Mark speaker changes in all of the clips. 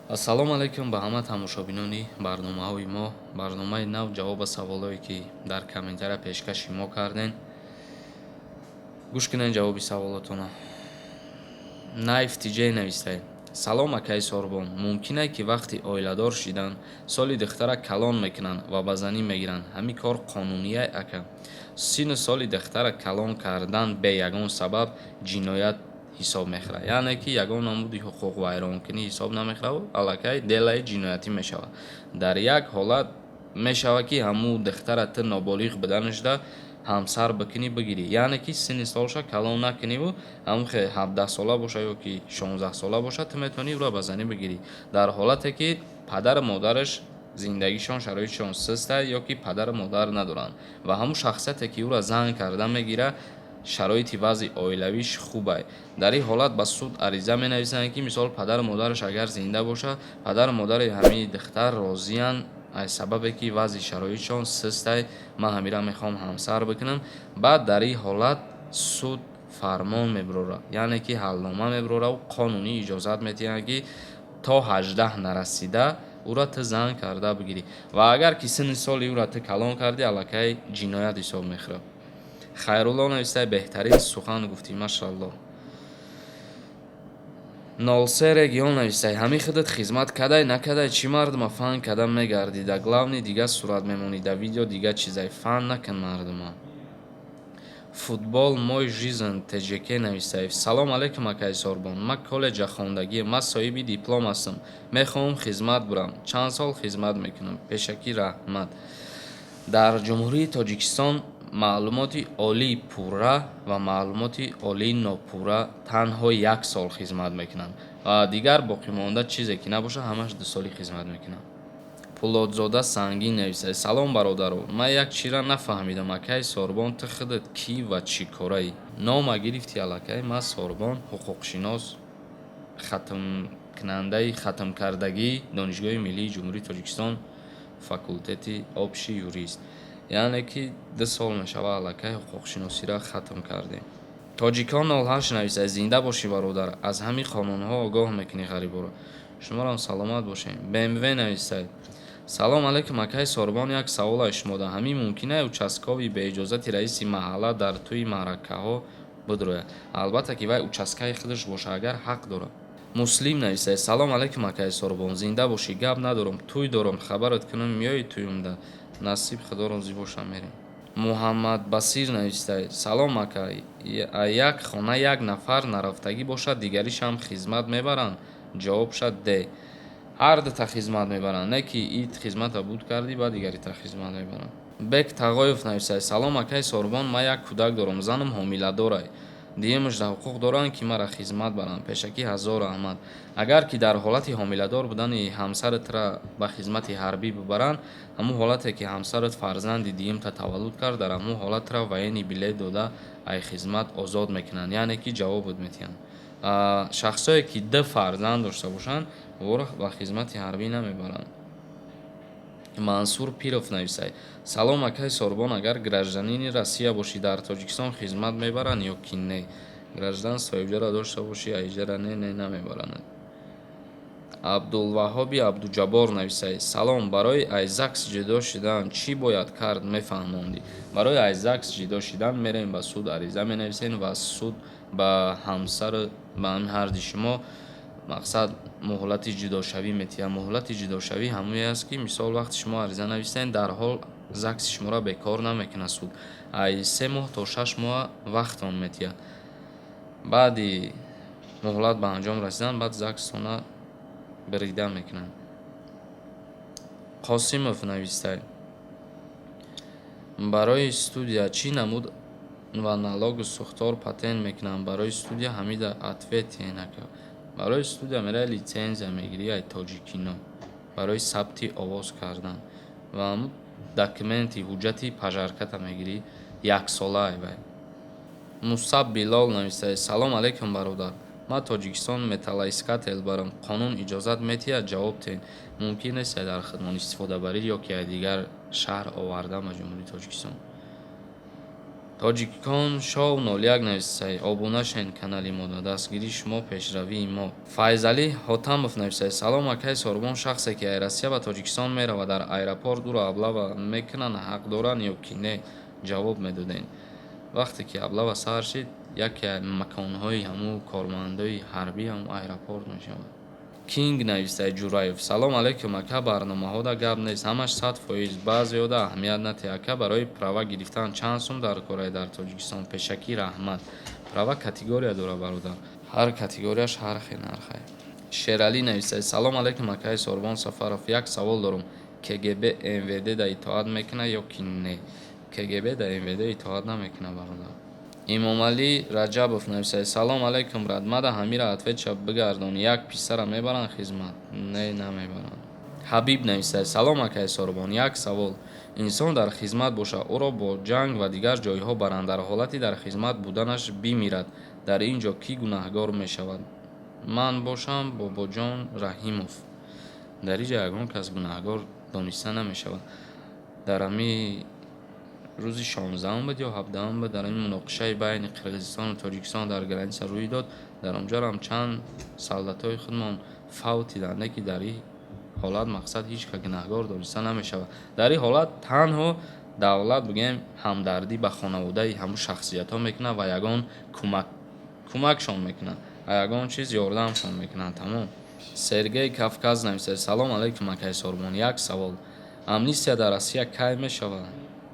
Speaker 1: Ассалому алайкум ба ҳама тамошобинони барномаҳои мо. Барномаи нав, ҷавоба саволое, ки дар комментария пешкаши мо карден. Гӯш кунед ҷавоби саволотона. Найф Тиҷей навистае: «Салом, акаи Сорбон, мумкине, ки вақти оиладор шидан соли духтара калон мекунанд ва ба занӣ мегиранд? Ҳамин кор қонунияй, ака?» Сину соли духтара калон кардан бе ягон сабаб ҷиноят ҳисоб мехӯрад, яъне ки ягон намуди ҳуқуқвайронкунӣ ҳисоб намехӯрад, аллакай делаи ҷиноятӣ мешавад. Дар як ҳолат мешавад, ки ҳамун духтара ту ноболиғ буданашда ҳамсар бикунӣ, бигирӣ, яъне ки синни солша калон накуниву ҳамун хе 17-сола боша ё ки 16-сола боша, ту метавонӣ ӯро ба занӣ бигирӣ, дар ҳолате ки падару модараш зиндагишон, шароитшон систа ё ки падару модар надоранд ва ҳамун шахсияте, ки ӯро зан карда мегирад, шароити вазъи оилавиш хубай. Дар ин ҳолат ба суд ариза менависанд, ки мисол падару модараш агар зинда бошад, падару модари ҳамин духтар розиянд, аз сабабе ки вазъи шароитшон систай, ман ҳамира мехоҳам ҳамсар бикунам. Баъд дар ин ҳолат суд фармон мебурорад, яъне ки ҳалнома мебурораву қонунӣ иҷозат медиҳанд, ки то 18 нарасида ӯро ту зан карда бигирӣ. Ва агар ки синни соли ӯро ту калон кардӣ, аллакай ҷиноят ҳисоб мехӯрад. Хайрулло навистае: «Беҳтарин сухан гуфтӣ, машаллоҳ». 03 регион навистае: «Ҳамин худат хизмат кадай, накадай, чӣ мардума фан када мегардӣ? Да главный дига сурат мемонӣ, да видео дига чизай, фан накун мардума». Футбол мой жизнь ТЖК навистае: «Салом алейкум, акаи Сорбон, ман коллеҷа хондагиам, ман соҳиби диплом ҳастам, мехоҳам хизмат бурам, чанд сол хизмат мекунам? Пешакӣ раҳмат». Дар Ҷумҳурии Тоҷикистон маълумоти олии пурра ва маълумоти олии нопурра танҳо як сол хизмат мекунанд ва дигар боқимонда чизе ки набошад, ҳамаш 2 соли хизмат мекунанд. Пулодзода Сангин нависад: «Салом, бародаро, ман як чизра нафаҳмидам. Акаи Сорбон, ту худат кӣ ва чӣ кораӣ? Нома гирифтӣ аллакай. Ман Сорбон, ҳуқуқшинос, хатмкунандаи, хатмкардагии Донишгоҳи миллии Ҷумҳурии Тоҷикистон, факултети общий юрист, яъне ки 2 сол мешавад, аллакай ҳуқуқшиносиро хатм кардем». Тоҷикон 08 нависад: «Зинда бошӣ, бародар, аз ҳамин қонунҳо огоҳ мекунӣ ғариборо. Шуморам саломат бошем». БМВ нависад: «Салом алейкум, акаи Сорбон, як савол аз шумода. Ҳамин мумкин ае участковый бе иҷозати раиси маҳалла дар тӯи маъракаҳо бидрояд?» Албатта ки вай участкаи худаш боша агар, ҳақ дорад. Муслим нависад: «Салом алейкум, акаи Сорбон, зинда бошӣ, гап надорам, тӯй дорам, хабарат кунам, меоӣ тӯюмда?» Насиб, Худо розӣ боша, мерем. Муҳаммадбасир навистад: «Салом, ака, як хона як нафар нарафтагӣ бошад, дигаришам хизмат мебаранд?» Ҷавоб шад де, ҳар дута хизмат мебаранд, не ки ит хизмата буд кардӣ, баъд дигарита хизмат мебаранд. Бек Тағоев нависад: «Салом, акаи Сорбон, ман як кӯдак дорам, занам ҳомиладорай, дуюмашда ҳуқуқ доранд, ки маро хизмат баранд? Пешакӣ ҳазор раҳмат». Агар ки дар ҳолати ҳомиладор будани ҳамсаратра ба хизмати ҳарбӣ бибаранд, ҳамун ҳолате ки ҳамсарат фарзанди дуюмта таваллуд кард, дар ҳамун ҳолатра военный билет дода, ай хизмат озод мекунанд, яъне ки ҷавобот медиҳанд. Шахсое ки ду фарзанд дошта бошанд, онро ба хизмати ҳарбӣ намебаранд. Мансур Пиров нависад: «Салом, акаи Сорбон, агар гражданини Россия бошӣ, дар Тоҷикистон хизмат мебаранд ё ки не?» Гражданство иҷора дошта бошӣ, аиҷара не, намебаранд. Абдулваҳоби Абдуҷаббор нависад: «Салом, барои аз ЗАГС ҷудо шудан чӣ бояд кард, мефаҳмондӣ?» Барои аз ЗАГС ҷудо шидан мерем, ба суд ариза менависем ва суд ба ҳамсару ба ҳамин ҳарди шумо мақсад муҳлати ҷудошавӣ медиҳад. Муҳлати ҷудошавӣ ҳамое аст, ки мисол вақте шумо ариза нависед, дарҳол ЗАГСи шуморо бекор намекунад суд, ай 3 моҳ то 6 моҳ вақтон медиҳад. Баъди муҳлат ба анҷом расидан, баъд ЗАГСтона бирида мекунанд. Қосимов навистад: «Барои студия чӣ намуд ва налогу сӯхтор патент мекунанд барои студия? Ҳамида ответ ака». Барои студия меравӣ, литсензия мегирӣ ай Тоҷикино барои сабти овоз кардан ва ҳамун документи, ҳуҷҷати пожарката мегирӣ, яксола ай вай. Мусаб Билол навистад: «Салом алейкум, бародар, ман Тоҷикистон металлоискатель барам, қонун иҷозат медиҳад? Ҷавоб диҳед». Мумкин нест дар хидмат истифода барӣ ё ки аз дигар шаҳр овардан ба Ҷумҳурии Тоҷикистон. Тоҷикон шоу 01 нависай: обуна шен канали мода, дастгирии шумо пешравии мо. Файзалӣ Ҳотамов нависай: салом, акаи Сорбон, шахсе ки ай Россия ба Тоҷикистон меравад, дар аэропорт ӯро облава мекунанд, ҳақ доранд ё ки не? Ҷавоб медодем. Вақте ки облава сар шид, яке аз маконҳои ҳамун кормандои ҳарбӣ ҳамун аэропорт мешавад. Кинг нависай Ҷураев: салом алейкум, ака, барномаҳода гап нест, ҳамаш 100%, баъзеёда аҳамият натиҳ. Ака, барои права гирифтан чанд сум дар корай дар Тоҷикистон? Пешакӣ раҳмат. Права категория дора, бародар, ҳар категорияш ҳар хел нархай. Шералӣ нависай: салом алейкум, акаи Сорбон Сафаров, як савол дорум: КГБ МВД да итоат мекунад ё ки не? КГБ да МВД итоат намекунад, бародар. Имомалӣ Раҷабов нависай: салом алейкум, брат, мада ҳамира ответ ша бигардон, як писара мебаранд хизмат? Не, намебаранд. Ҳабиб нависай: салом, акаи Сорбон, як савол: инсон дар хизмат бошад, ӯро бо ҷанг ва дигар ҷойҳо баранд, дар ҳолати дар хизмат буданаш бимирад, дар ин ҷо кӣ гунаҳгор мешавад? Ман бошам Бобоҷон Раҳимов. Дар ин ҷо ягон кас гунаҳгор дониста намешавад. Дар ҳами рӯзи 16-ум буд ё 17-ум буд, дар ин муноқишаи байни Қирғизистону Тоҷикистон дар граница рӯй дод, дар онҷоам чанд солдатҳои худмон фавтиданд, не ки дар ин ҳолат мақсад ҳеҷ кас гунаҳгор дониста намешавад. Дар ин ҳолат танҳо давлат, бигӯем, ҳамдардӣ ба хонаводаи ҳамун шахсиятҳо мекунад ва ягон кӯмакшон мекунад ва ягон чиз ёрдамшон мекунад, тамом. Сергей Кавказ нависад: салом алейкум, акаи Сорбон, як савол: амнистия дар Россия кай мешавад?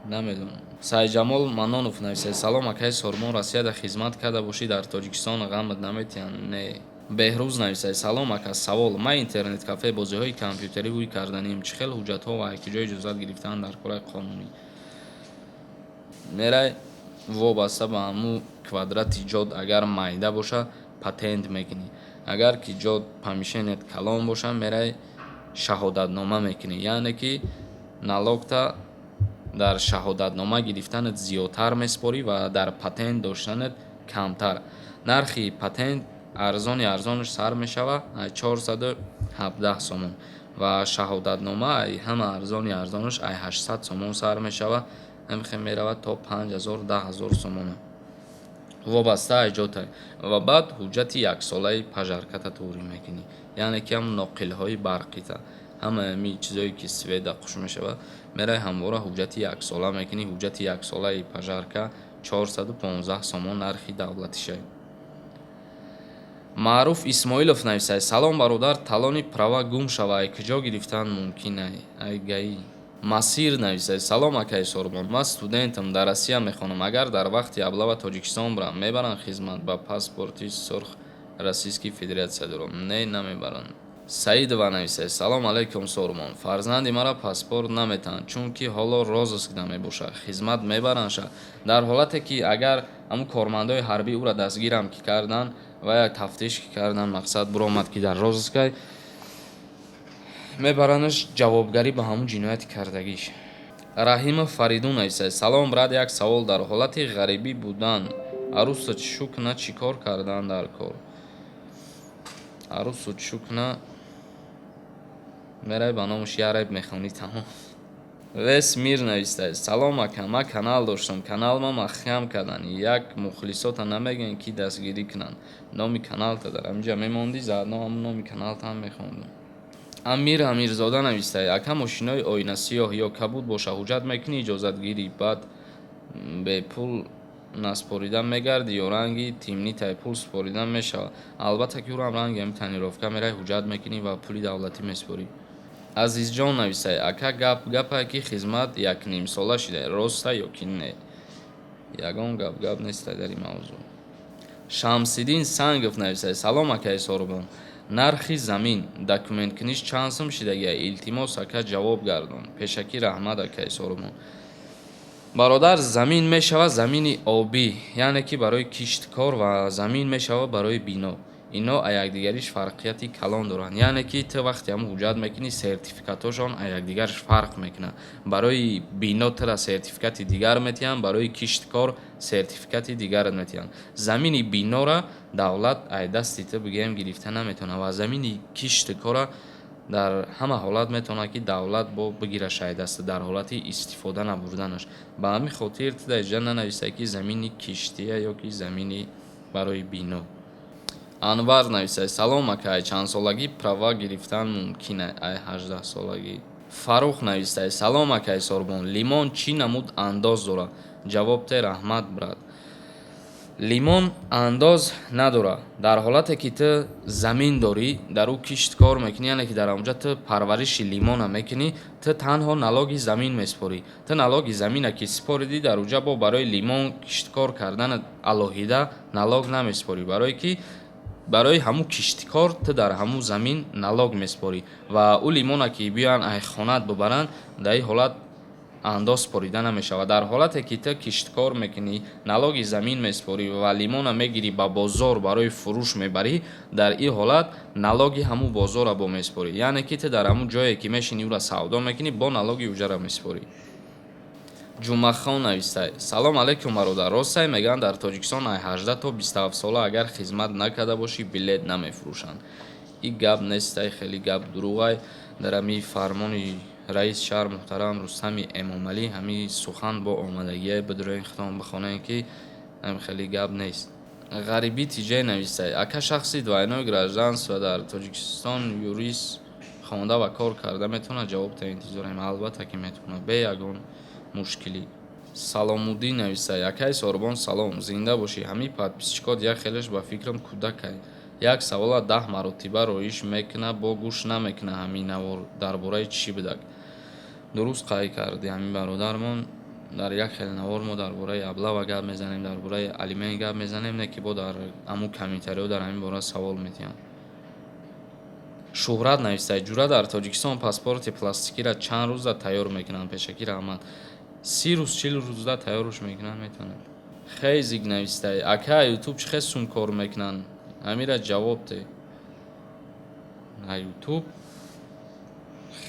Speaker 1: Намедонам. Сайҷамол Манонов нависад: салом, акаи Сорбон, Россияда хизмат карда бошӣ, дар Тоҷикистон ғамат наметиҳанд? Не. Беҳрӯз нависад: салом, ака, савол: ман интернет кафе, бозиҳои компютерӣ ҳуй карданем, чӣ хел ҳуҷҷатҳо ва куҷо иҷозат гирифтан дар кораи қонунӣ? Мерай, вобаста ба ҳамун квадрати ҷод, агар майда боша, патент мекунӣ, агар ки ҷод, помещение т калон боша, мерай, шаҳодатнома мекунӣ, яъне ки налог та дар шаҳодатнома гирифтанат зиёдтар месупорӣ ва дар патент доштанат камтар. Нархи патент арзони арзонаш сар мешавад ай 417 сомон ва шаҳодатнома ай ҳама арзони арзонаш ай 800 сомон сар мешавад, ҳамихел меравад то 5000, 10 000 сомона, вобаста ай ҷотай. Ва баъд ҳуҷҷати яксолаи пожарка та туғрӣ мекунӣ, яъне ки ҳам ноқилҳои барқита, ҳамаи ҳамин чизое ки свет а қуш мешавад, меравӣ, ҳамвора ҳуҷҷати яксола мекунӣ. Ҳуҷҷати яксолаи пожарка 415 сомон нархи давлатишай. Маъруф Исмоилов нависад: салом, бародар, талони права гум шава, ай куҷо гирифтан мумкин? Ай ГАИ. Масир нависад: салом, акаи Сорбон, ман студентам, дар Россия мехонам, агар дар вақти облава Тоҷикистон бирам, мебаранд хизмат? Ба паспорти сурх Российской Федерация дорам. Не, намебаранд. Саидова нависад: салом алейкум, Сормон, фарзанди мара паспорт наметаҳанд, чунки ҳоло розыск да мебошад, хизмат мебарандша? Дар ҳолате ки агар ҳамун кормандои ҳарбӣ ӯра дастгирам ки карданд ва як тафтиш ки карданд, мақсад биромад, ки дар розыск ай, мебаранаш ҷавобгарӣ ба ҳамун ҷинояти кардагиш. Раҳимов Фаридун нависад: салом, брат, як савол: дар ҳолати ғарибӣ будан арӯсу чӯ куна, чӣ кор кардан дар кор? Арӯсу чӯ куна, меравӣ, ба номаш як рэп мехонӣ, тамом. Вес Мир навистааст: салом, ака, ман канал доштам, каналма махкам карданд, як мухлисота намегӯянд, ки дастгирӣ кунанд. Номи каналта дар ҳаминҷа мемондӣ, заодно ҳамун номи каналтаам мехондам. Амир Амирзода навистааст: ака, мошинои оинасиёҳ ё кабуд боша, ҳуҷҷат мекунӣ, иҷозатгирӣ, баъд бепул наспорида мегардӣ ё ранги тимнитай, пул супорида мешавад? Албатта ки ӯрам ранги ҳами тонировка, меравӣ, ҳуҷҷат мекунӣ ва пули давлатӣ месупорӣ. Азизҷон нависае: ака, гап гапае, ки хизмат якнимсола шуда, роста ё ки не? Ягон гап гап нестай дар ин мавзӯъ. Шамсиддин Сангов нависае: салом, акаи Сорбон, нархи замин документкуниш чанд сум шидагия? Илтимос, ака, ҷавоб гардон. Пешакӣ раҳмат, акаи Сорбон. Бародар, замин мешавад замини обӣ, яъне ки барои кишткор, ва замин мешавад барои бино. Ино а якдигариш фарқияти калон доранд, яъне ки ту вақте ҳам ҳуҷҷат мекунӣ, сертификатҳошон а якдигарш фарқ мекунад. Барои бино тура сертификати дигар метиҳанд, барои кишткор сертификати дигарат метиҳанд. Замини бинора давлат ай дасти ту, бигӯем, гирифта наметавонад ва замини кишткора Дар ҳама ҳолат метавонад, ки давлат бо бигираш ай даста дар ҳолати истифода набурданаш. Ба ҳамин хотир ту дар инҷа нанависай, ки замини киштия ё ки замини барои бино. Анвар нависай: «Салом, ака, ай чандсолагӣ права гирифтан мумкин?» Ай 18-солагӣ. Фаррух навистай: «Салом, акаи Сорбон, лимон чӣ намуд андоз дорад? Ҷавоб те, раҳмат, брат». Лимон андоз надорад. Дар ҳолате ки ту замин дорӣ, дар ӯ кишт кор мекунӣ, яъне ки дар онҷа ту парвариши лимона мекунӣ, ту танҳо налоги замин месупорӣ. Ту налоги замина ки супоридӣ, дар уҷа бо барои лимон кишткор кардан алоҳида налог намесупорӣ, барое ки барои ҳамун киштикор ту дар ҳамун замин налог месупорӣ. Ва ӯ лимона ки биёянд, ай хонаат бибаранд, дар ин ҳолат андоз супорида намешавад. Дар ҳолате ки ту кишткор мекунӣ, налоги замин месупорӣ ва лимона мегирӣ, ба бозор барои фурӯш мебарӣ, дар ин ҳолат налоги ҳамун бозорро бо месупорӣ, яъне ки ту дар ҳамун ҷое ки мешинӣ, ӯра савдо мекунӣ, бо налоги уҷара месупорӣ. Ҷумъахон навистай: «Салом алейкум, бародар, ростай, мегӯянд, дар Тоҷикистон ай 18 то 27 сола агар хизмат накарда бошӣ, билет намефурӯшанд?» Ин гап нестай, хеле гап дурӯғай. Дар ҳамин фармони раиси шаҳр муҳтарам Рустами Эмомалӣ ҳамин сухан бо омадагие. Бидурен, худтон бихонем, ки ҳамин хеле гап нест. Ғарибӣ Тиҷай навистай: «Ака, шахси двойное гражданство дар Тоҷикистон юрист хонда ва кор карда метавонад? Ҷавоб интизорем». Албатта, ки метавонад, бе ягон мушкилӣ. Саломуддин навистай: «Акаи Сорбон, салом, зинда бошӣ. Ҳамин подписчикот як хелеш ба фикрам кӯдакай, як савола 10 маротиба роиш мекуна, бо гӯш намекуна. Ҳамин навор дар бораи чӣ будак?» Дуруст қайд карди ҳамин бародармон. Дар як хел навор мо дар бораи облава гап мезанем, дар бораи алимент гап мезанем, не ки бо дар ҳамун комментариҳо дар ҳамин бора савол медиҳанд. Шӯҳрат навистай: «Ҷура, дар Тоҷикистон паспорти пластикиро чанд рӯза тайёр мекунанд? Пешакӣ раҳмат». 30 рӯз, 40 рӯза тайёрш мекунанд, метавонад. Хейзик навистай: «Ака, Ютуб чӣ хел сум кор мекунанд? Ҳамира ҷавоб де». На, Ютуб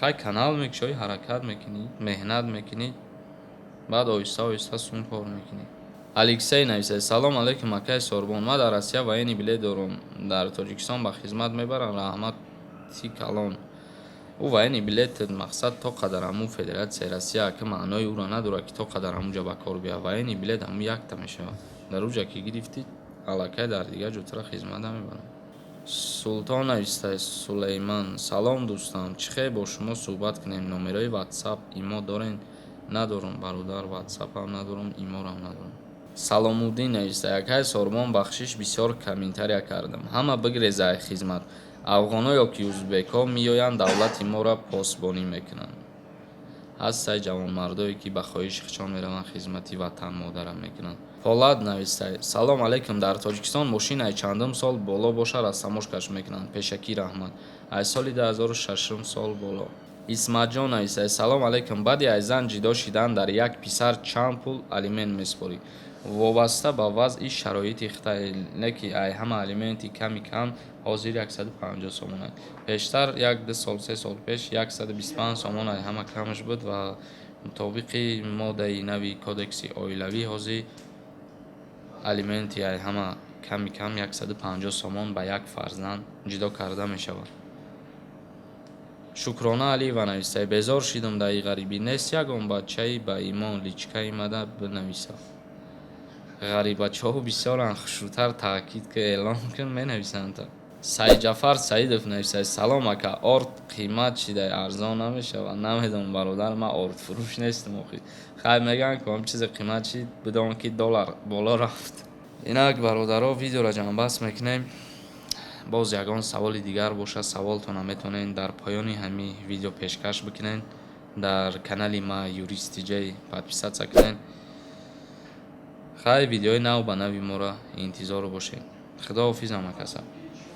Speaker 1: хай канал мекушоӣ, ҳаракат мекунӣ, меҳнат мекунӣ, баъд оҳиста оҳиста сум кор мекунӣ. Алексей нависад: «Салом алейкум, акаи Сорбон, ман дар Россия военный билет дорам, дар Тоҷикистон ба хизмат мебарам? Раҳмати калон». Ӯ военный билет мақсад то қадар ҳамун Федератсияи Россия, ака, маънои ӯро надорад, ки то қадар ҳамунҷа ба кор биёяд. Военный билет ҳамун якта мешавад. Дар уҷа ки гирифтӣ, аллакай дар дигар ҷо тура хизмат намебаранд. Султон навистай: «Сулейман, салом, дӯстам, чӣ хел бо шумо суҳбат кунем? Номерои Ватсап, имо дорен?» Надорам, бародар, Ватсапам надорам, иморам надорам. Саломуддин навистай: «Акаи Сорбон, бахшиш, бисёр комментария кардам. Ҳама бигреза ай хизмат. Афғонҳо ё ки узбекҳо меоянд, давлати моро посбонӣ мекунанд. Ҳастай ҷавонмардое, ки ба хоҳиши худшон мераванд, хизмати ватан модарам мекунанд». Полад навистай: «Салом алейкум, дар Тоҷикистон мошин ай чандум сол боло бошад, растаможкаш мекунанд? Пешакӣ раҳмат». Аз соли 2006 сол боло. Исматҷон навистай: «Салом алейкум, баъди аз зан ҷудо шидан дар як писар чанд пул алимент месупорӣ?» Вобаста ба вазъи шароити хитай, не ки ай ҳама алименти ками кам ҳозир 150 сомон. Пештар, як ду сол, 3 сол пеш, 125 сомон ай ҳама камаш буд. Ва мутобиқи моддаи нави кодекси оилавӣ ҳозир алименти ай ҳама ками кам 150 сомон ба як фарзанд ҷудо карда мешавад. Шукрона Алиева навистай: «Безор шидам даи ғарибӣ, нест ягон бачаи ба имон личкаи мада бинависа?» Ғарибачаҳо бисёранд, хушрӯтар таъкид ки эълон кун, менависанд. Саидҷафар Саидов нависад: «Салом, ака, орд қимат шидай, арзон намешавад?» Намедонам, бародар, ман ордфурӯш нестам охи. Хай, мегӯянд, ки ҳам чизе қимат шид, бидон, ки доллар боло рафт. Инак, бародаро, видеоро ҷамъбаст мекунем. Боз ягон саволи дигар бошад, саволтонро метавонед дар поёни ҳамин видео пешкаш бикунед. Дар канали ма Юрист Тиҷай подписаться кунед. Хай, видеои нав ба нави моро интизор бошед. Худоҳофиз, ҳама каса.